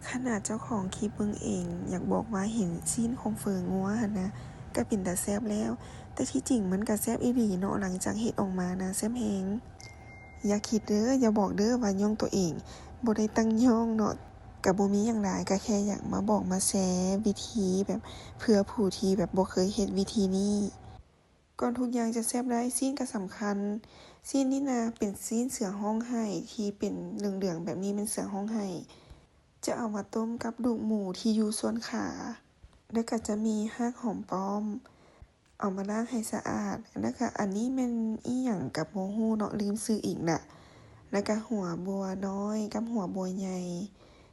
ຂະໜາດເຈົ້າຂອງຄລິບເບິ່ງເອງ ຢາກບອກວ່າເຫັນຊີ້ນຂອງເຝີງົວຫັ້ນນະ ກະເປັນຕາແຊບແລ້ວ, ແຕ່ທີ່ຈິງມັນກະແຊບອີ່ຫຼີເນາະ, ຫຼັງຈາກເຮັດອອກມານະ ແຊບແຮງ. ຢ່າຄິດເດີ້ ຢ່າບອກເດີ້ວ່າຍ້ອງຕົວເອງ, ບໍ່ໄດ້ຕັ້ງຍ້ອງເນາະ, ກະບໍ່ມີຫຍັງຫຼາຍ, ກະແຄ່ຢາກມາບອກມາແຊວິທີແບບ ເພື່ອຜູ້ທີ່ແບບບໍ່ເຄີຍເຮັດວິທີນີ້. ກ່ອນທຸກຢ່າງຈະແຊບໄດ້ ຊີ້ນກະສຳຄັນ. ຊີ້ນນີ້ນະ ເປັນຊີ້ນເສືອຮ້ອງໄຫ້ ທີ່ເປັນເຫຼືອງໆແບບນີ້ ແມ່ນເສືອຮ້ອງໄຫ້. ຈະເອົາມາຕົ້ມກັບດູກໝູທີ່ຢູ່ສ່ວນຂາ, ແລ້ວກະຈະມີຮາກຫອມປ້ອມ ເອົາມາລ້າງໃຫ້ສະອາດ, ແລ້ວກະອັນນີ້ແມ່ນອີ່ຫຍັງກະບໍ່ຮູ້ເນາະ ລືມຊື່ອີກລະ, ແລ້ວກະຫົວບົວນ້ອຍກັບຫົວບົວໃຫຍ່.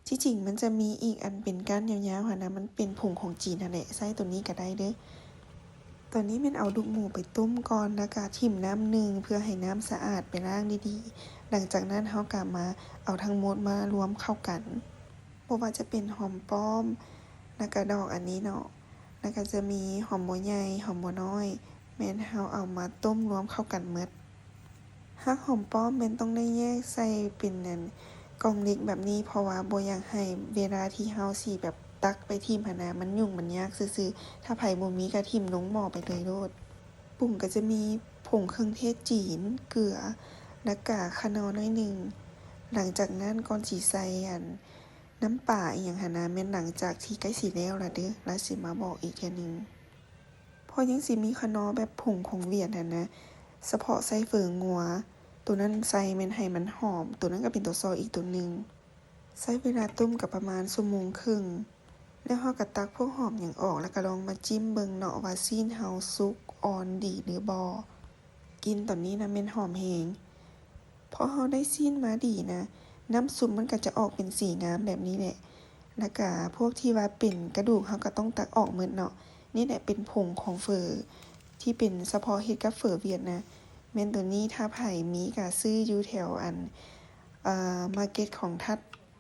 ທີ່ຈິງມັນຈະມີອີກອັນເປັນກ້ານຍາວໆຫັ້ນນະ, ມັນເປັນຜົງຂອງຈີນຫັ້ນແຫຼະ, ໃຊ້ໂຕນີ້ກະໄດ້ເດີ້. ຕອນນີ້ແມ່ນເອົາດູກໝູໄປຕົ້ມກ່ອນ ແລ້ວກະຖິ້ມນ້ຳໜຶ່ງ ເພື່ອໃຫ້ນ້ຳສະອາດໄປລ້າງດີໆ. ຫຼັງຈາກນັ້ນເຮົາກະມາເອົາທັງໝົດມາລວມເຂົ້າກັນ, ບໍ່ວ່າຈະເປັນຫອມປ້ອມ ແລ້ວກະດອກອັນນີ້ເນາະ, ແລ້ວກະຈະມີຫອມບົວໃຫຍ່ ຫອມບົວນ້ອຍ ແມ່ນເຮົາເອົາມາຕົ້ມລວມເຂົ້າກັນໝົດ. ຮາກຫອມປ້ອມແມ່ນຕ້ອງໄດ້ແຍກໃສ່ເປັນອັນ ກ່ອງເຫຼັກແບບນີ້ ເພາະວ່າບໍ່ຢາກໃຫ້ເວລາທີ່ເຮົາຊິແບບຕັກໄປຖິ້ມຫັ້ນນະ ມັນຫຍຸ້ງມັນຍາກຊື່ໆ. ຖ້າໃຜບໍ່ມີກະຖິ້ມລົງໝໍ້ໄປເລີຍໂລດ. ປຸງກະຈະມີຜົງເຄື່ອງເທດຈີນ, ເກືອ ແລ້ວກະຂະໜໍ້ໜ້ອຍໜຶ່ງ. ຫຼັງຈາກນັ້ນກ່ອນຊິໃສ່ອັນ ນ້ຳປາອີ່ຫຍັງຫັ້ນນະ ແມ່ນຫຼັງຈາກທີ່ໃກ້ຊິແລ້ວລະເດີ້ ລະຊິມາບອກອີກເທື່ອໜຶ່ງ. ເພາະຍັງຊິມີຂະໜໍ້ແບບຜົງຂອງຫວຽດຫັ້ນນະ ສະເພາະໃສ່ເຝີງົວ, ໂຕນັ້ນໃສ່ແມ່ນໃຫ້ມັນຫອມ, ໂຕນັ້ນກະເປັນໂຕຊອຍອີກໂຕໜຶ່ງ. ໃຊ້ເວລາຕົ້ມກະປະມານຊົ່ວໂມງເຄິ່ງ, ແລ້ວເຮົາກະຕັກພວກຫອມຫຍັງອອກ ແລ້ວກະລອງມາຈິ້ມເບິ່ງເນາະວ່າຊີ້ນເຮົາສຸກອ່ອນດີຫຼືບໍ່. ກິ່ນຕອນນີ້ນະແມ່ນຫອມແຮງ. ພໍເຮົາໄດ້ຊີ້ນມາດີນະ ນ້ຳຊຸບມັນກະຈະອອກເປັນສີງາມແບບນີ້ແຫຼະ, ແລ້ວກະພວກທີ່ວ່າເປັນກະດູກເຮົາກະຕ້ອງຕັກອອກໝົດເນາະ. ນີ້ແຫຼະເປັນຜົງຂອງເຝີ ທີ່ເປັນສະເພາະເຮັດກັບເຝີຫວຽດນະ. ແມ່ນໂຕນີ້ ຖ້າໃຜມີກະຊື້ຢູ່ແຖວອັນ ເອີ ມາເກັດຂອງທາດ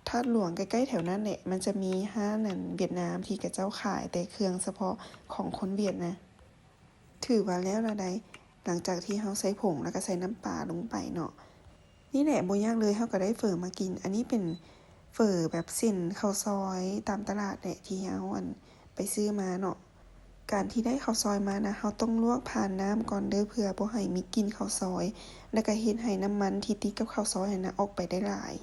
ທາດຫຼວງ ໃກ້ໆແຖວນັ້ນແຫຼະ. ມັນຈະມີຮ້ານອັນຫວຽດນາມທີ່ເຂົາເຈົ້າຂາຍແຕ່ເຄື່ອງສະເພາະຂອງຄົນຫວຽດນະ. ຖືວ່າແລ້ວລະໃດ໋ ຫຼັງຈາກທີ່ເຮົາໃສ່ຜົງ ແລ້ວກະໃສ່ນ້ຳປາລົງໄປເນາະ. ນີ້ແຫຼະ ບໍ່ຍາກເລີຍ ເຮົາກະໄດ້ເຝີມາກິນ. ອັນນີ້ເປັນເຝີແບບເສັ້ນເຂົ້າຊອຍຕາມຕະຫຼາດແຫຼະ ທີ່ເຮົາອັນໄປຊື້ມາເນາະ. ການທີ່ໄດ້ເຂົ້າຊອຍມານະ ເຮົາຕ້ອງລວກຜ່ານນ້ຳກ່ອນເດີ້ ເພື່ອບໍ່ໃຫ້ມີກິ່ນເຂົ້າຊອຍ ແລ້ວກະເຮັດໃຫ້ນ້ຳມັນທີ່ຕິດກັບເຂົ້າຊອຍຫັ້ນນະ ອອກໄປໄດ້ຫຼາຍ.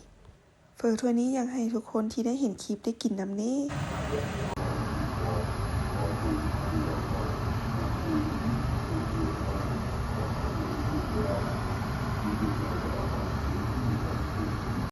ເຝີຖ້ວຍນີ້ຢາກໃຫ້ທຸກຄົນທີ່ໄດ້ເຫັນຄລິບໄດ້ກິນນຳເດ້.